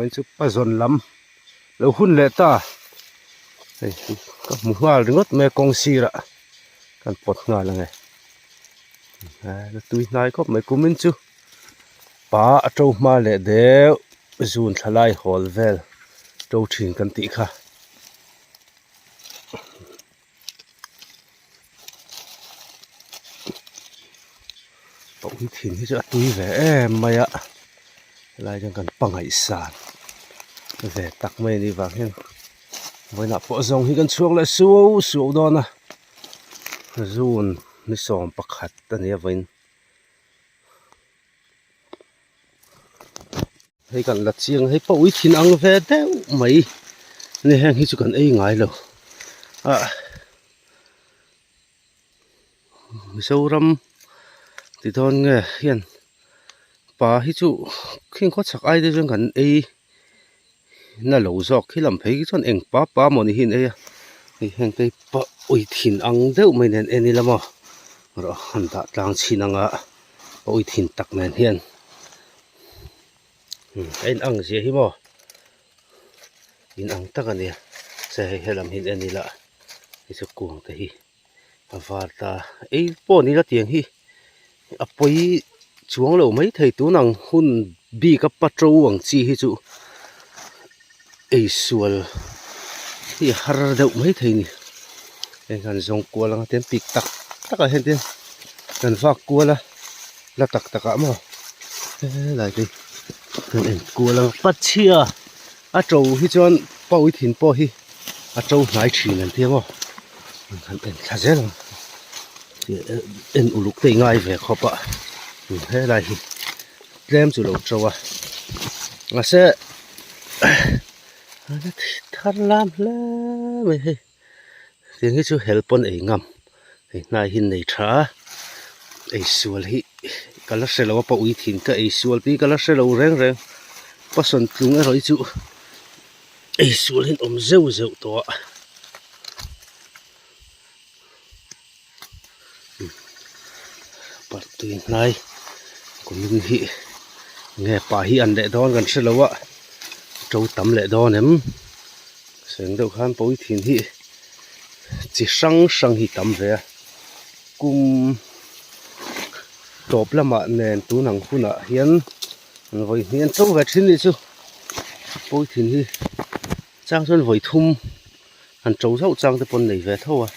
Vawiin chu pazawn lam lo hun leh ta hei ka hmu nghal ringawt mai a kawng sirah kan pawt nghal ang e la tui hnai khawp mai kumin chu pa a to hma leh deuh zun thla lai hawl vel to thin kan tih kha. Paui thin hi chu a tui ve em mai a helai hian kan pangaihsan ve tak mai a nih vang hian vawiinah pawh zawng hi kan chhuak leh suau suau dawn a zun ni 11 a ni a vawiin. Hei kan la chiang hei pawh ui thin ang ve deuh mai ni heng hi chu kan ei ngai lo ah Mizoram ti dawn nge hian pa hi chu khing khaw chhak ai te chuan kan ei na lo zawk khi lam phei khi chuan eng pa pa maw ni hi an ei a hei heng te hi pa ui thin ang deuh mai nen en ila maw rawh han dah tlang chhin anga pa ui thin tak nen hian. A in ang zia hi maw in ang tak a nia se hei helam hi en ila hei chu kung te hi a var ta ei pawh ni la tiang hi a pawi chuang lo mai thei tun ang hun bik a pato ang chi hi chu ei sual hi a har deuh mai thei a ni heng hian zawng kual anga tian pik tak tak ah hian tin kan vak kual a la tak tak ah maw helai te hi kan en kual anga pachhia a to hi chuan pawi thin pawh hi a to hnai thin an tia maw han en thla zel ang en uluk te i ngai ve khawp a helai hi tlem chu lo to a mahse thar lam hle mai hei tiang hi chu hel pawn ei ngam hei hnai hi nei tha a ei sual hi ka la hre lo a pa ui thin ka ei sual tih ka la hre lo reng reng pasawn tlung erawh hi chu ei sual hi an awm zeuh zeuh tawh a. Parh tui hnai kumin hi nge pa hi an leh dawn kan hre lo a to tam leh dawn em seng deuh khan pawi thin hi chi hrang hrang hi tam ve a kum tawp lamah nen tun ang hunah hian an vawi hnih an to ve thin nih chu pawi thin hi chang chuan vawi thum. Han to zauh chang te pawn nei ve tho a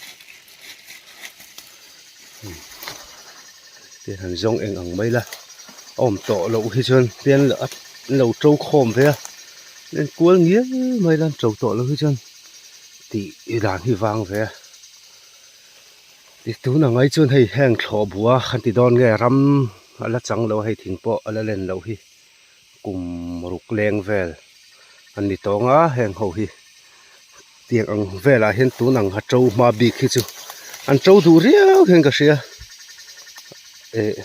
tian han zawng eng ang mai la a awm tawh loh hi chuan tian a lo to khawm ve a en kual ngial mai la an to tawh loh hi chuan tih dan hi vang ve a ti tun ang ai chuan hei heng thlawh bua kan ti dawn nge ram a la chang lo a hei thing pawh a la len loh hi. Kum ruk leng vel an ni tawng a heng ho hi tiang ang velah hian tun ang a to hma bik hi chu an to duh riau hian ka hria eh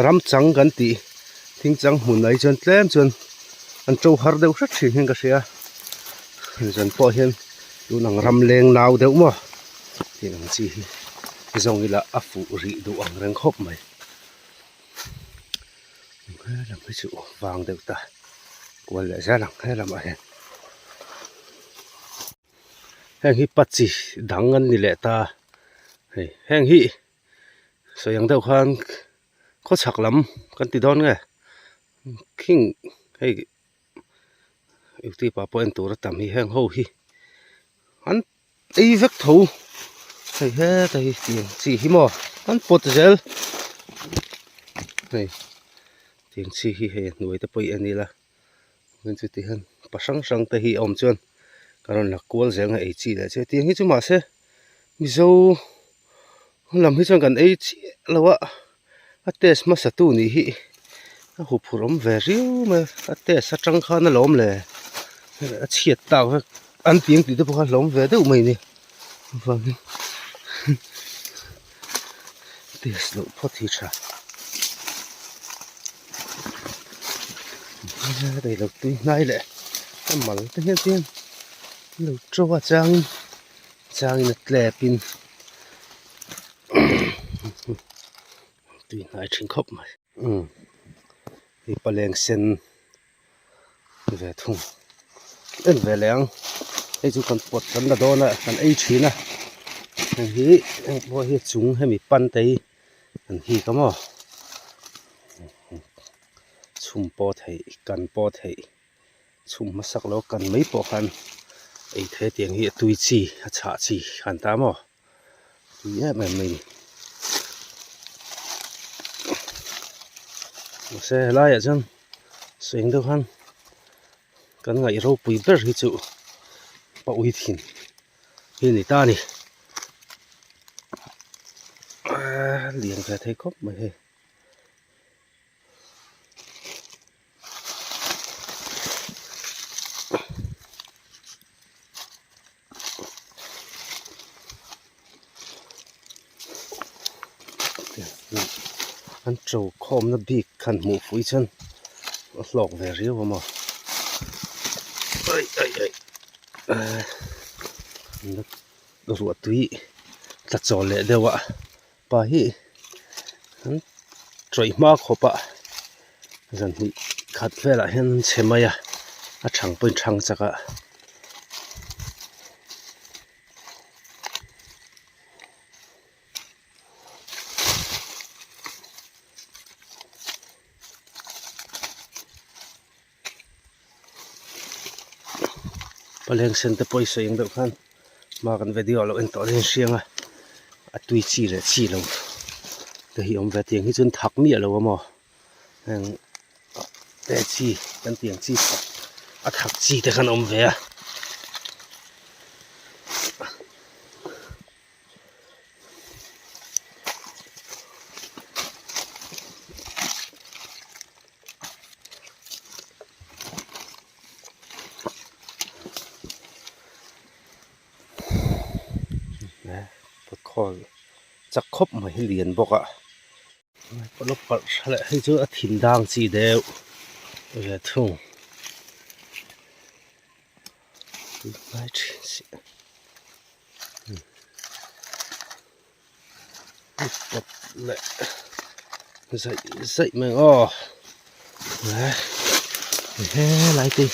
ram chang kan tih thing chang hmun ah hi chuan tlem chuan an to har deuh hret thin hian ka hria zan pawh hian tun ang ram leng nau deuh maw tiang ang chi hi zawng ila a fuh rih duh ang reng khawp mai. Helam hi chu vang deuh ta kual leh zel ang helamah hian heng hi pachi dang an ni leh ta hei heng hi sawi ang deuh khan khawchhak lam kan ti dawn nge khing hei youtube ah pawh en tur a tam hi heng ho hi an Ei vek tho hei heta hi tiang chi hi maw an pawt zel hei tiang chi hi hei a hnuai te pawh hi en ila chuan chuti hian pa hrang hrang te hi a awm chuan ka rawn la kual zel ang a ei chi leh chu tiang hi chu mahse mizo lam hi chuan kan ei chiah lo a a test hmasa tu nih hi a huphurh awm ve riau mai a test atang khan a lawm le a chhiat tak vek an ti ang tih te pawh kha a hlawm ve deuh mai a ni chuvangin test loh phawt hi tha rei lo tui hnai leh a mal te hian te hian an lo to a changin changin a tlep in. Tui hnai thin khawp mai. Umm hei paleng sen Ve thung en ve leh ang hei chu kan pawt kan la dawn a kan ei thin a heng hi heng pawh hi chung hemi pan te hi an hik a maw chhum pawh theih kan pawh theih chhum hmasak lo kan mai pawh khan ei theih a tiang hi a tui chi a chhah chi khan ta maw. Tui em em mai ni. Mahse helaiah chuan seng deuh khan kan ngaih ropui ber hi chu pa ui thin hi a ni ta a ni. Aaa lian ve thei khawp mai hei. An to khawmna bik khan hmuh fuih chuan a hlawk ve riau a maw ai ai ai ruah tui tla chawl leh deuh a pa hi an tawih hma khawp a zan hnih khat velah hian an chhe mai a a thang pawhin thang chak a. Paleng sen te pawh i sawi ang deuh khan hma kan video ah lo en tawh dawn hriang a a tui chi leh chi lo te hi awm ve tiang hi chuan thak miah lo a maw heng te chi kan tih ang chi a thak chi te khan awm ve a. Khawl chak khawp mai hi lian bawk a parh tha leh hei chu a thin dang chi deuh ve thung. Pawt leh zaih zaih mai ang aw he lai te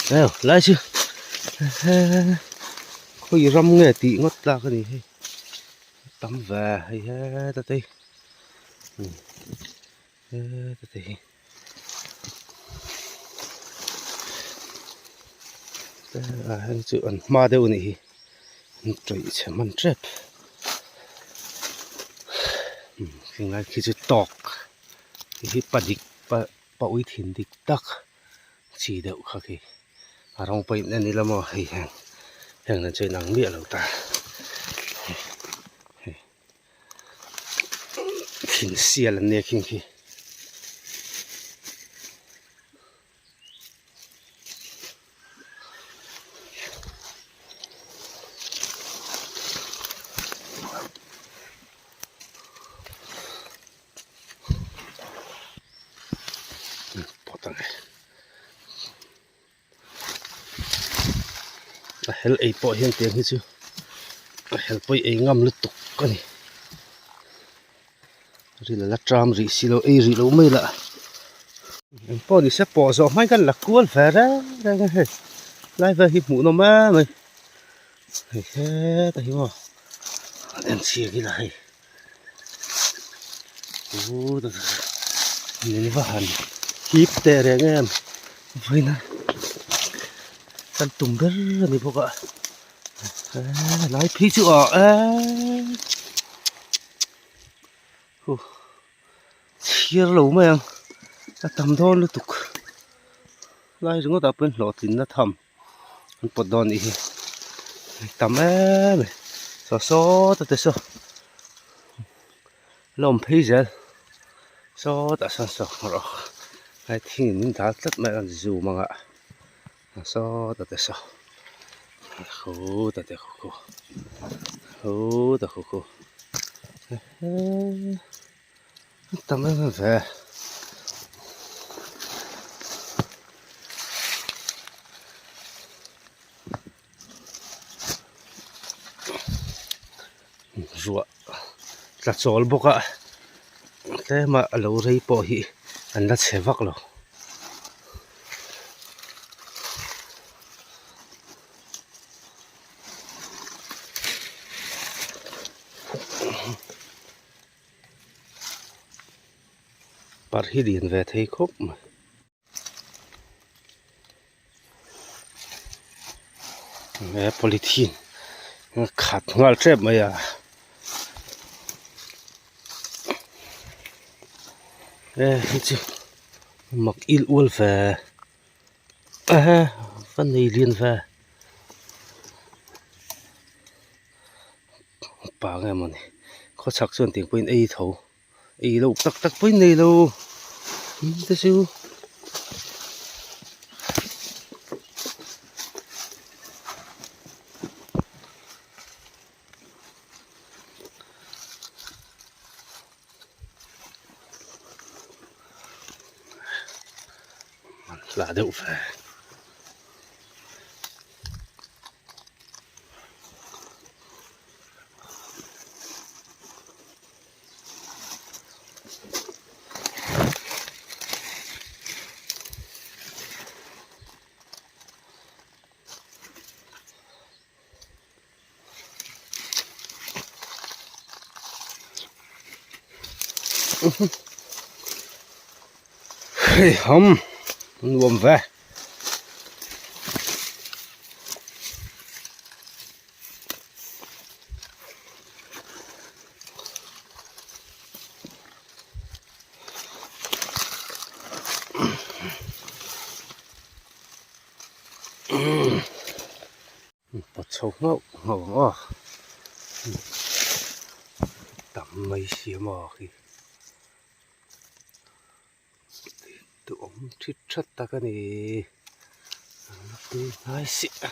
hi lai chu he khawi ram nge tih ngawt tlak a ni hei tam ve hei heta te hi heta te hi. Heng chu an hma deuh a nih hi an tawih chhe hman tep kheng lai khi chu tawk hei hi pa dik pa pa ui thin dik tak chi deuh kha khi a rawng pawh in en ila maw hei heng heng nen chuan inang miah lo ta hei. Thing sial an nia khing khi. Pawt ang e. A hel ei pawh hian tiang hi chu a hel pawh i ei ngam lutuk a ni ril a la tram rih si lo ei rih loh mai lah engpawh ni se pawh zawh hmain khan la kual ve reng reng a hei lai vel hi hmuh nawm em mai hei heta hi maw an en chhiak ila hei Min va han hip teh reng em vawiin a kan tum ber a ni bawk a helai phei chu ah eee huh chhiar lo mai ang a tam dawn lutuk lai ringawt ah pawhin hlawhtlinna tham. An pawt dawn anih hi tam em mai saw sawta te saw la awm phei zel sawtah sawn saw rawh hei thing in min dal tlat mai a zoom ang a sawta te saw khuta te khu khuta khu khu tam em em ve. Ruah tla chawl bawk a tlema a lo rei pawh hi an la chhe vak lo. Parh hi lian ve thei khawp mai. He polythene khat nghal tep mai a. He hi chu mak il ual ve ehe va nei lian ve pa nge mawni khawchhak chuan tiang pawhin ei tho. Ei loh tak tak pawhin nei lo te chu hla deuh ve. Hei ham nuam ve. Pawt chho nghauh nghauh ang aw tam mai si maw khi duhawm thit that tak a ni tui hnai si a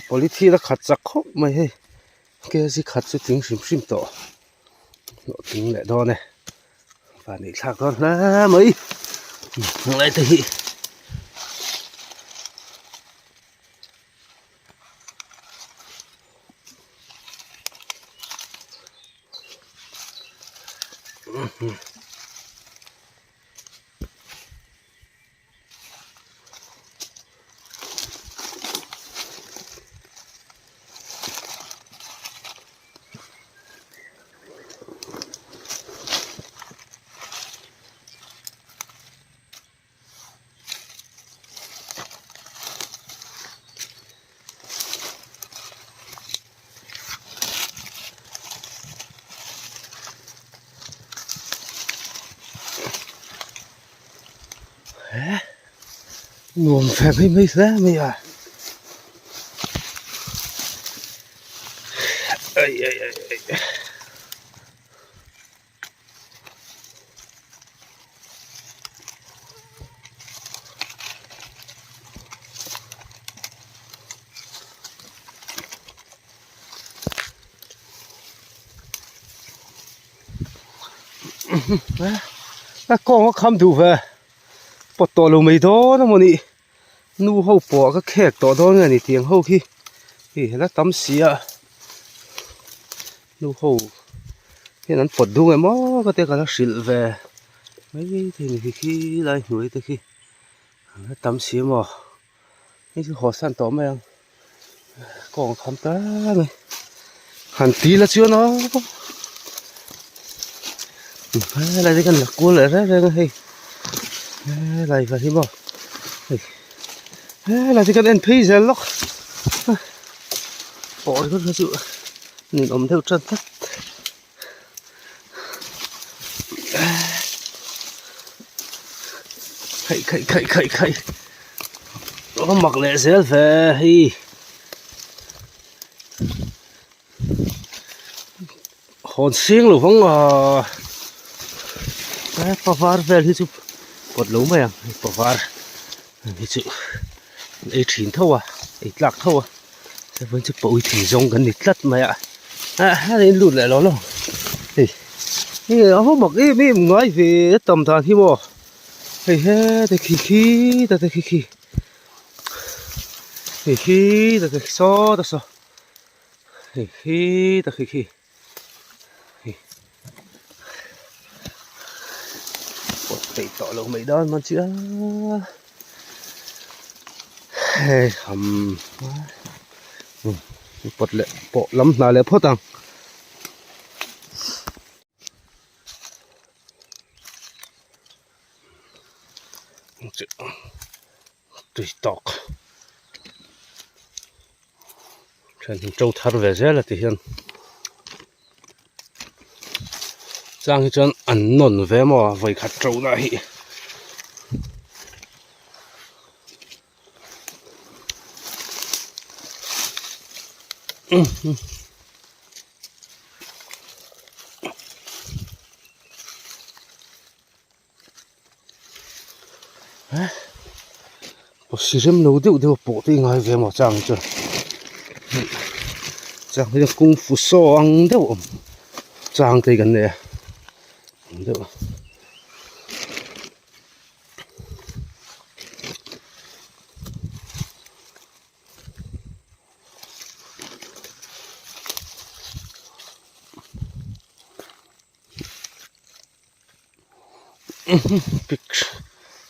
polythene a khat chak khawp mai hei kg khat chu tling hrim hrim tawh hlawh tling leh dawn e van nih thlak dawn hle mai hnung te hi. Nuam ve mai mai hle mai a ai ai ai ai. A kawng a kham duh ve pawt tawh lo mai dawn a mawni nu ho pawh ka khek tawh dawn nge ni tiang ho khi hei la tam si a nu ho hian an pawt dung em aw ka tia ka la hrilh ve mai thei ni khi khi lai hnuai te khi an la tam si a maw hei chu haw san tawh mai ang kawng kham ta mai han ti la chuan aw helai te kan la kual leh reng reng a hei helai va hi maw hei helai te kan en phei zel lawk pawh ringawt kha chu ninawm deuh tan tlat. Khaih khaih khaih khaih khaih a mak leh zel ve hei hawn seng lo vang a pavar vel hi chu pawt lo mai ang hei pavar hi chu ei thin tho a ei tlak tho a. Seven chu pawi thei zawng kan ni tlat mai a a in lut leh lo lo hei hei a va mak em em ngai ve a tam dan hi maw hei hete khi khi ta te khi khi hei khi ta te saw ta saw hei khi ta khi khi hei pawt peih tawh lo mai dawn man chi a. Hei ham pawt leh pawh lam hna leh phawt ang. Tui tawk then in to thar ve zel a ti hian chang hi chuan an nawn ve maw a vawikhat to na hi. Si rem lo deuh deuh pawh te i ngai ve maw chang hi chuan chang hi kung fu saw ang deuh awm chang te hi kan nei a ang deuh.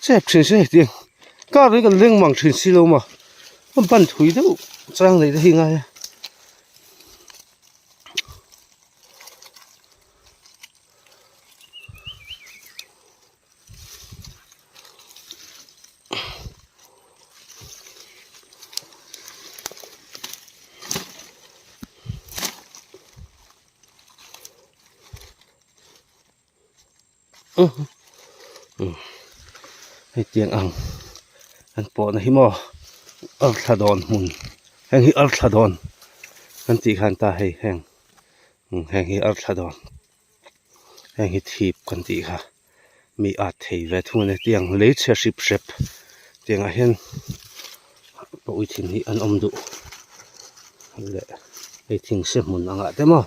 Chep thin se hetiang car hi kan leng mang thin si lo maw a ban thui deuh chang neih te hi ngai a. Hetiang ang an pawhna hi maw arthla dawn hmun heng hi arthla dawn kan tih khan ta hei heng heng hi arthla dawn heng hi thip kan tih kha mi at thei ve thung a ni tiang lei chhe hrip hrep tiangah hian pawh thin hi an awm duh leh hei thingse hmun angah te maw.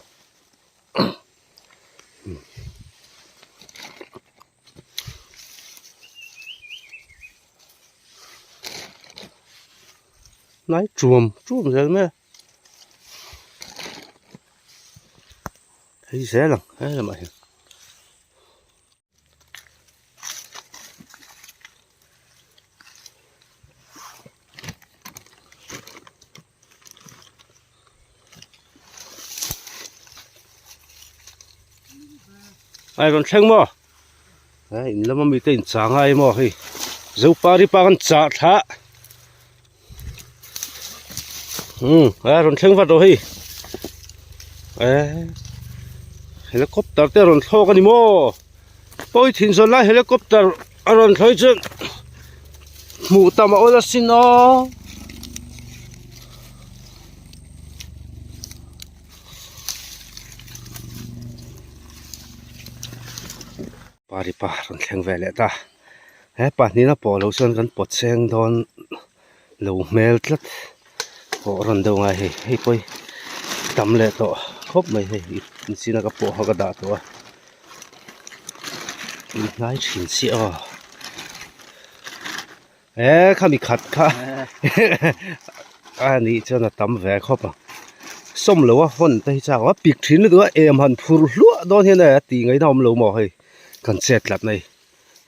Hnai ṭuam ṭuam zel mai a hei zel ang he lamah hian. Ai rawn thleng maw a in lama mite in chah ngai maw hei zopari pa kan chah thla umm a rawn thleng vat rawh hei eh helicopter te a rawn thlawk a ni maw pawi thin zawn lai helicopter a rawn thlawih chuan hmuh tam a awl asin aw. Paripa rawn thleng ve leh ta he pahnihna pawh lo chuan kan pawt seng dawn lo hmel tlat pawh rawn deuh ngai hei hei pawh hi tam leh tawh khawp mai hei inchina ka pawh kha ka dah tawh a inhnai thin chiah aw e khami khat kha a nih chuan a tam ve khawp ang sawm lo a hawn te hi chak a pik thin lutuk a em han phur hluah dawn hian e a tih ngaihna awm lo maw hei kan chet tlat mai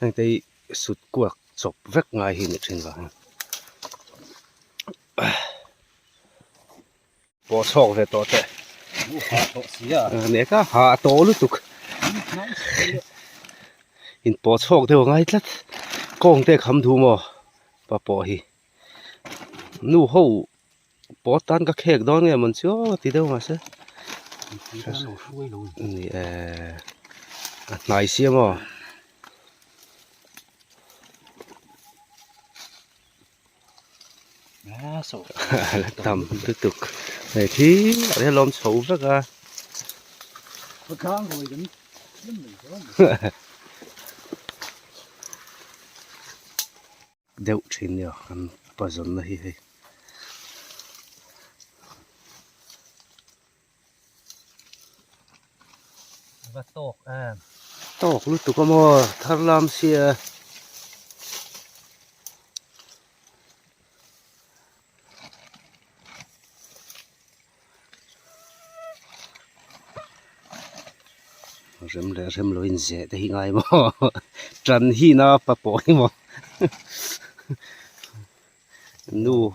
heng te hi sut kuak chawp vek ngai hi ni thin vang pawh chhawk ve tawh teh nek a hah tawh lutuk in pawh chhawk deuh a ngai tlat kawng te kham duh maw pa pawh hi nu ho pawh tan ka khek dawn nge mawn chu aw ti deuh mahse ni e a hnai sia maw. La tam lutuk hei khi a ria lawm chho vek a deuh thin nia kan pazawnna hi hei. Va tawk em. Tawk lutuk a maw thar lam sia. Rem leh rem lo in zeh te hi ngai maw tan hi na pa pawh hi maw. Nu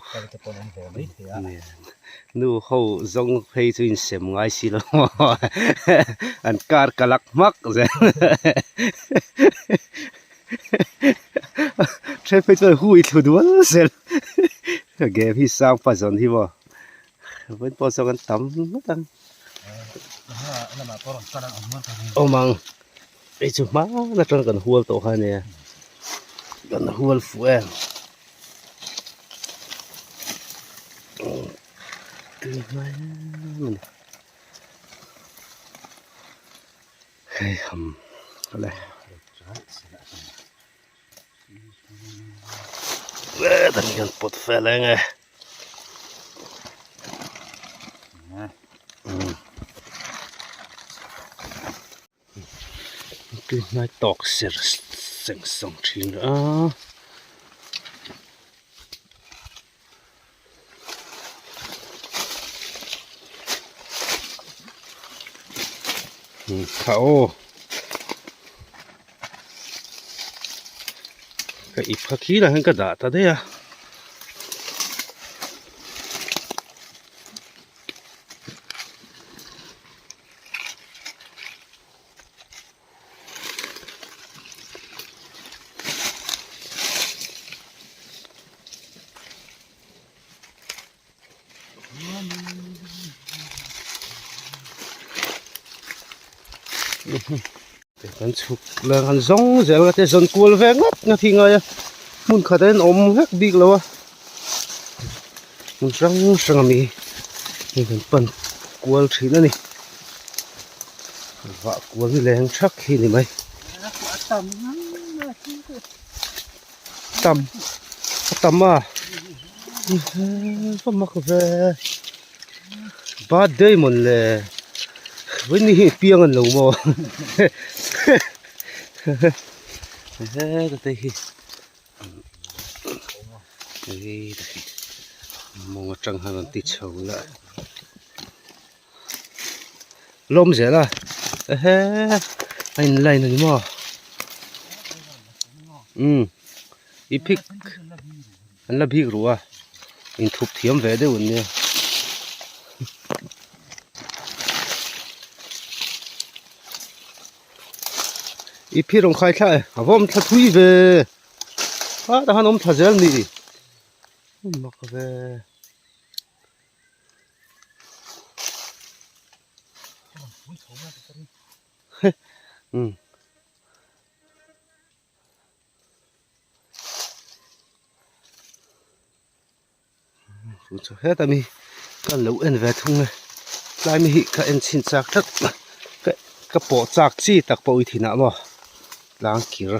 nu ho zawng phei chu insem ngai si lo maw an kar ka lak hmak zel then phei chuan hui thlu dual zel game hi sang pa zawn hi maw vawiin pawh sawn an tam ngawt ang awm ang. Hei chu hman atang kan hual tawh kha ania kan hual fuh em tui hmai em ani hei ham le tani kan pawt fel eng e. Tui hnai tawk ser seng sawng thin a. Kha aw ka ip kha khi lah hian ka dah ta daih a. Kan chhuk leh han zawng zel nga te zawn kual ve ngawt ngawt hi ngai a hmun khat ah hian awm vek bik lo a hmun hrang hrang ami hi kan pan kual thin a ni vah kual ni leng thak hi ni mai tam a tam a va mak ve birthday mawn le vawiin ni hi piang an lo maw heta te hi. Mawng atang hian an ti chho la lawm zel a ehe a in line a ni maw umm i phik an la bik ruh a inthup thiam ve deuh an nia. I phir rawn khai thla e a vawm thla thui ve a tah khan awm thla zel ni mak ve umm. Chu heta mi ka lo en ve thung e tlai mi hi ka en chhin chak tlat ka ka pawh chak chi tak pawh i thin ah maw tlang kir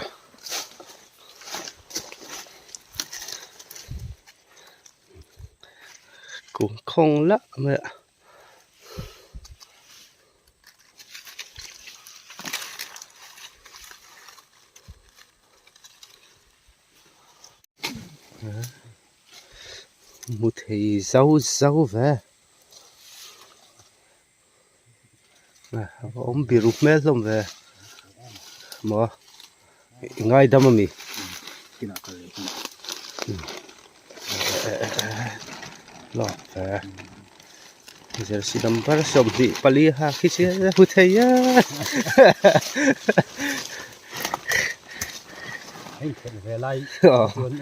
kum khawng lah mai a. Hmu thei zau zau ve a va awm biru hmel hlawm ve maw i ngaidam ami lawk ve jersey number 24 ha khi chu hmu thei a. Hei khelh ve lai chuan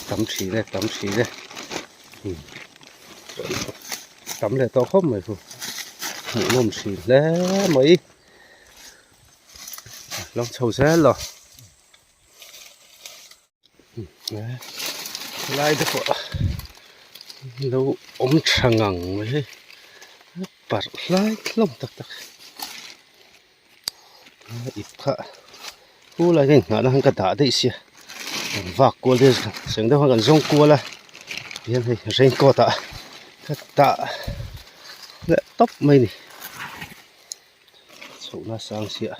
Tam thin e tam thin e tam leh tawh khawp mai chu hmuhnawm thin hle mai lo chho zel lo. Helai te pawh lo awm tha ngang mai hi a parh hlai hlawm tak tak a ip kha hu lai kha inhnahna khan ka dah daih sia kan vak kual te seng deuh khan kan zawng kual a tihian hei raincoat ah ka dah leh tawp mai a ni. Chhohna sang chiah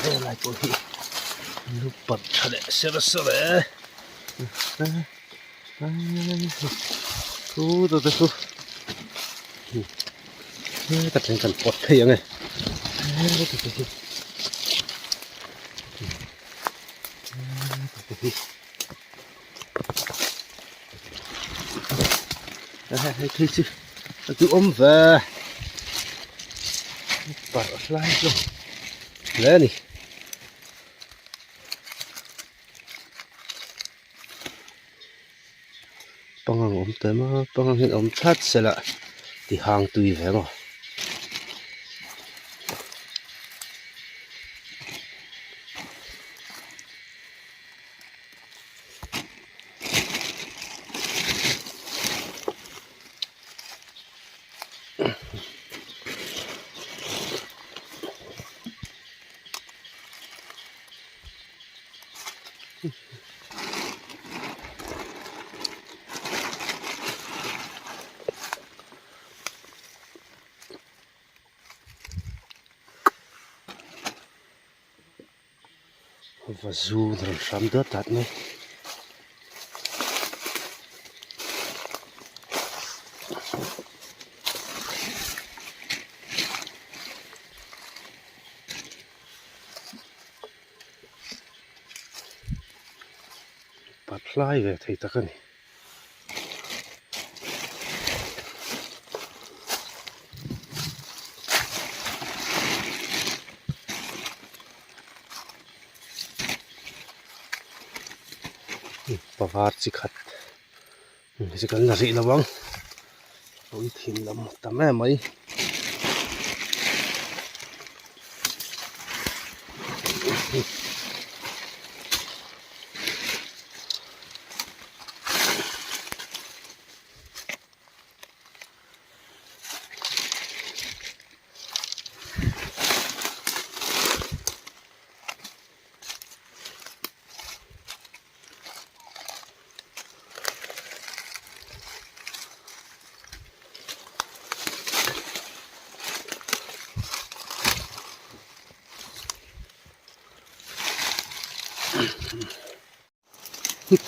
helai pawh hi lu parh tha leh ser ser e thu te chu. Heta thleng kan pawt phei ang e heta te hi heta te hi hei phei chu a duhawm ve parh hlai hlawm hle a ni. Pangang awm tam a pangang hian awm that sela ti hang tui ve maw. Va zu rawn hram dat dat mai. Pat hlai ve thei tak a ni. Pavar chi khat hei chu kan la rih lo ang ui thin lam tam em mai.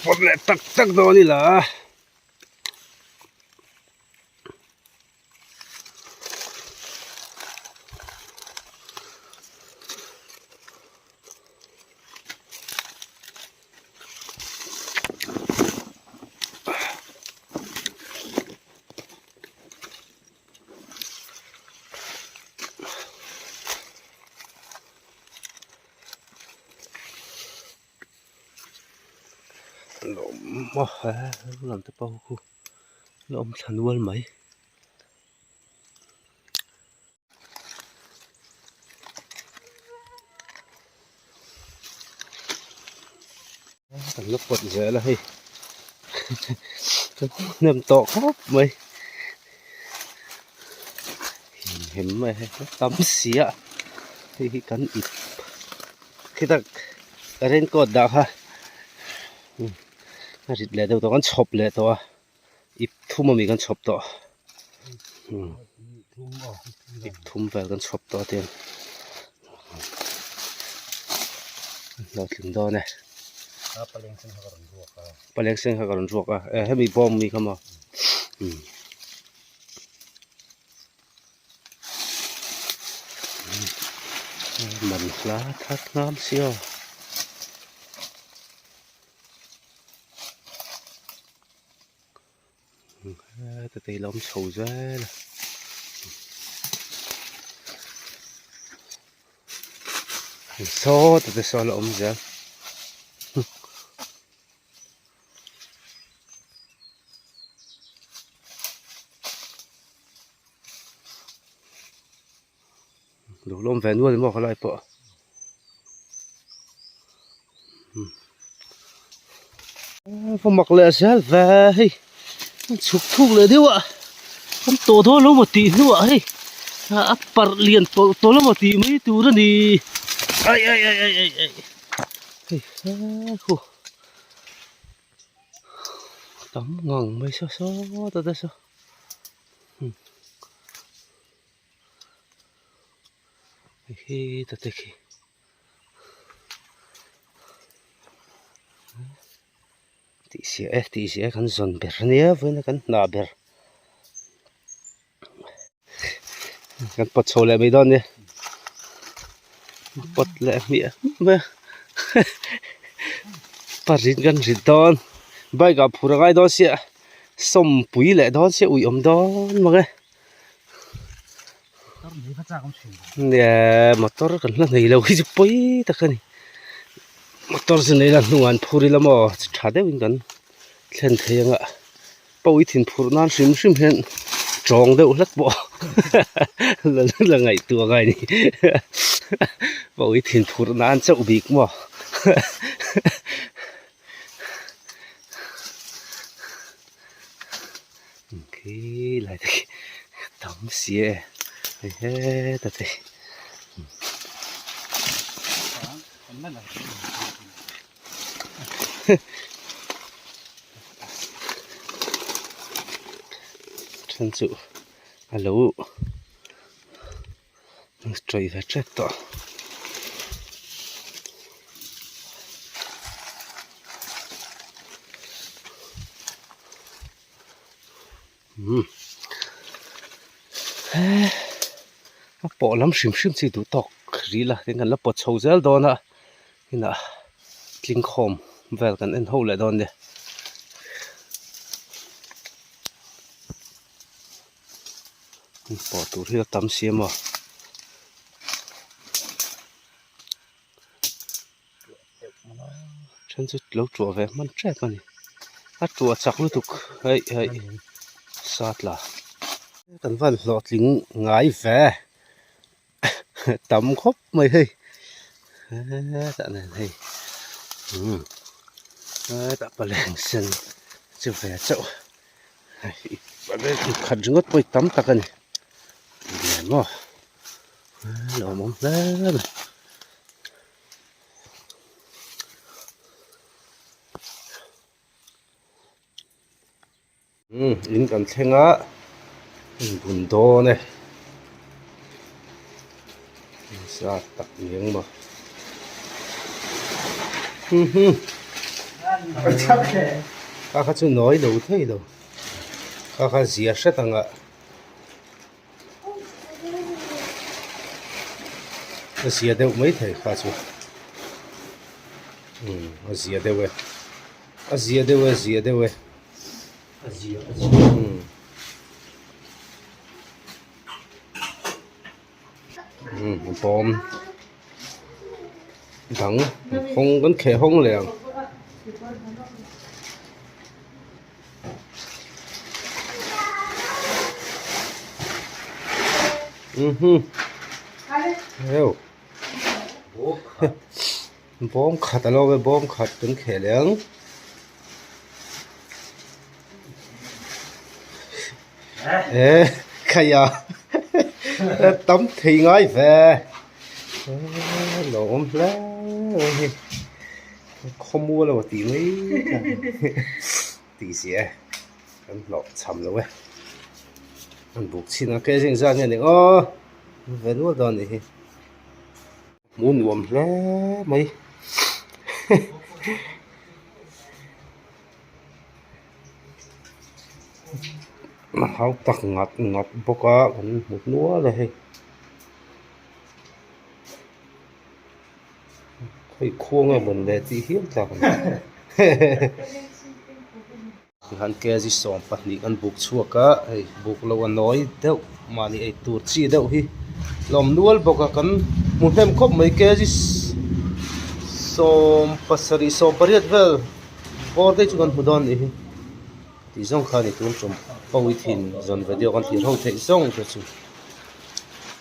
Pawt leh tak tak dawn ila. Lam te pawh khu la awm thla nual mai. Kan la pawt zel a hei kan hnem tawh khawp mai hem mai hei tam si a hei hi kan ip khita ka raincoat dah kha a rit leh deuh tawh kan chhawp leh tawh a. Ip thum ami kan chhawp tawh ip thum vel kan chhawp tawh a tiang hlawhtling dawn e paleng sen kha ka rawn ruak a eh hemi bawm mi kha maw man hla that ngam si aw. Heta te hi la awm chho zel a sawta te saw la awm zel lo lawm ve nual maw khalai pawh va mak leh zel ve hei chhuk thuk leh deuh a an tawh dawn lo maw tih hnuah hei a parh lian tawlh tawlh emaw tih mai tur a ni ai ai ai ai ai ai hei he khu tam ngang mai saw saw ta te saw. Khi ta te khi tih siah e tih siah e kan zawn ber ania vawiin a kan hnah ber. Kan pawt chho leh mai dawn nia. Pawt leh hmiah hmiah mai a. Parin kan rit dawn. Bike ah phur a ngai dawn sia. Sawmpui leh dawn sia ui awm dawn mang e. Nia motor kan hla nei lo hi chu pawi tak a ni. Motor chu nei la hnungah an phur ila maw tha deuhin kan thlen thei ang a. Pawi thin phurh nan hrim hrim hian tawng deuh hlek pawh la ngaihtuah ngai a ni pawi thin phurh nan chauh bik maw khi lai te khi tam si e hei heta te. Then chu a lo tawih ve tep tawh. Umm he a pawh lam hrim hrim chi duh tawk rih la tin kan la pawt chho zel dawn a. Inah tling khawm vel kan en ho leh dawn nia. Pawh tur hi a tam si a maw. Then chu lo tuah ve hman tep a ni. A tuah chak lutuk hei hei sa tla. Kan van hlawhtling ngai ve. Tam khawp mai hei hetah nen hei umm hetah paleng sen chu ve chauh hei khat ringawt pawh hi tam tak a ni lian maw lawmawm hle mai. Umm in kan thleng a inbun dawn e zat tak ni ang maw huhhu kha kha chu nawi lo thei lo kha kha zia hret ang ah a zia deuh mai thei kha chu umm a zia deuh e a zia deuh e a zia deuh e. Bawm dang hawng kan kheh hawng leh ang. Bawm khat a lo e bawm khat kan kheh leh ang. E khaia tam thei ngai ve lo awm hle mai hi khawmual emaw tih mai tih zia e kan hlawh cham lo e an buk chhin a ke zing zat nge ni aw ve nual dawn a nih hi. Hmuh nuam hle mai a hau tak ngat ngat bawk a kan hmu hnual a hei hei khuang nge mawn le tih hial tlak a ni Tikhan kg 12 kan buk chhuak a, hei buk lo a nawi deuh mahni ei tur chi deuh hi lawm nual bawk a kan hmu hnem khawp mai kg 17 18 vel bawr te chu kan hmu dawn a nih hi tih zawng kha a ni tun tum pawi thin zawn video kan thlir ho theih zawng te chu.